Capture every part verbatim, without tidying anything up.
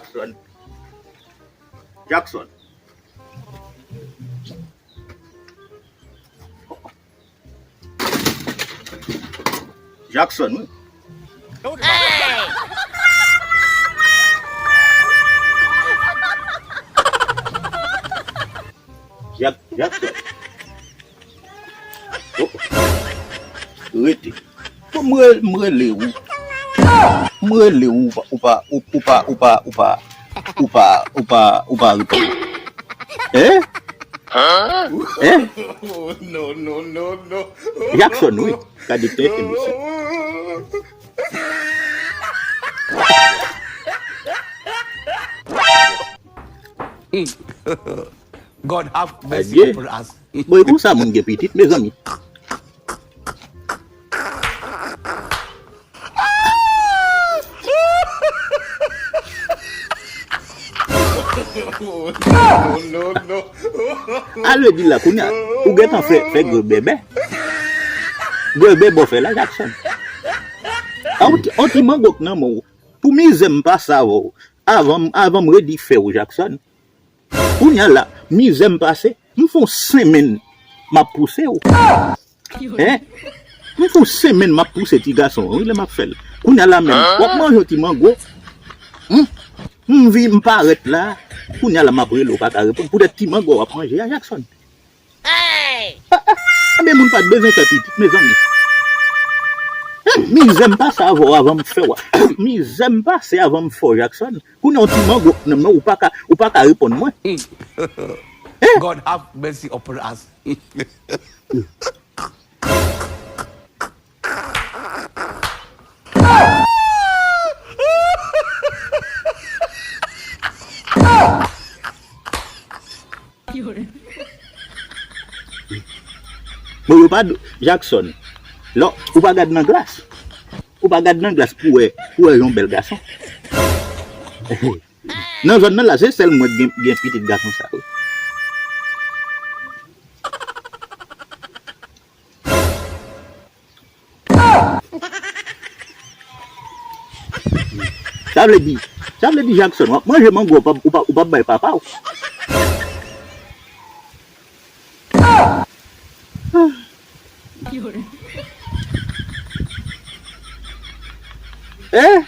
Jackson. Jackson. Jackson, wi. Jak-, Jackson. Oh. Rete. Bon, m re-, m rele w. M rele w, ou pa, ou pa, ou pa, ou pa, ou pa, ou pa, ou pa, ou pa reponn. Hein? Hein? Non, non, non, non. Jackson, wi. Gade tenten, mesye. God have mercy upon us. Bon, e konsa moun gen pitit, mezanmi. Al vle di la, kounye a, ou gentan fè, fè gwo bèbè. Gwo bèbè w fè la, Jackson. A, on ti, on ti mango k nan men w. Pou mizè m pase avè w, avan, avan m redi fè w, Jackson. Kounye a la, mizè m pase, m fè yon senmenn m ap pouse w. Hein? M fè yon senmenn m ap pouse ti gason an, wi, lè m ap fè l. Kounye a la menm, w ap manje yon ti mango. Hmm? M vi, m parèt la. Kounye a la, m ap rele w, ou pa ka reponn. Poutèt ti mango w ap manje a, Jackson. Ah, ah, men moun pa t bezwen fè pitit, mezanmi. Hein, mizè m pase avè w avan m fè w. Mizè m pase avan m fè w, Jackson. Kounye a yon ti mango nan men w, ou pa ka, ou pa ka reponn mwen. Hein? God have mercy upon us. Bon, yo pa d-, Jackson. Lò, ou pa gad nan glas. Ou pa gad nan glas pou wè, pou wè yon bèl gason. Nan zòn nan la, se sèl mwen gen, gen pitit gason sa yo. Sa vle di, sa vle di Jackson, w ap manje mango, ou p ap, ou p ap, ou p ap bay papa w. Eh?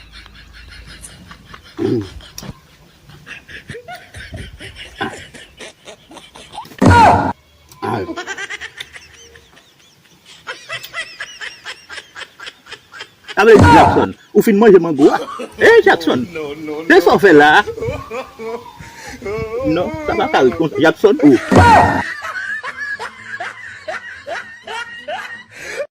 Sa vle di Jackson, ou fin manje mango a? Eh, Jackson, se sa w fè la a? Non, sa pa ka ret konsa. Jackson, oh.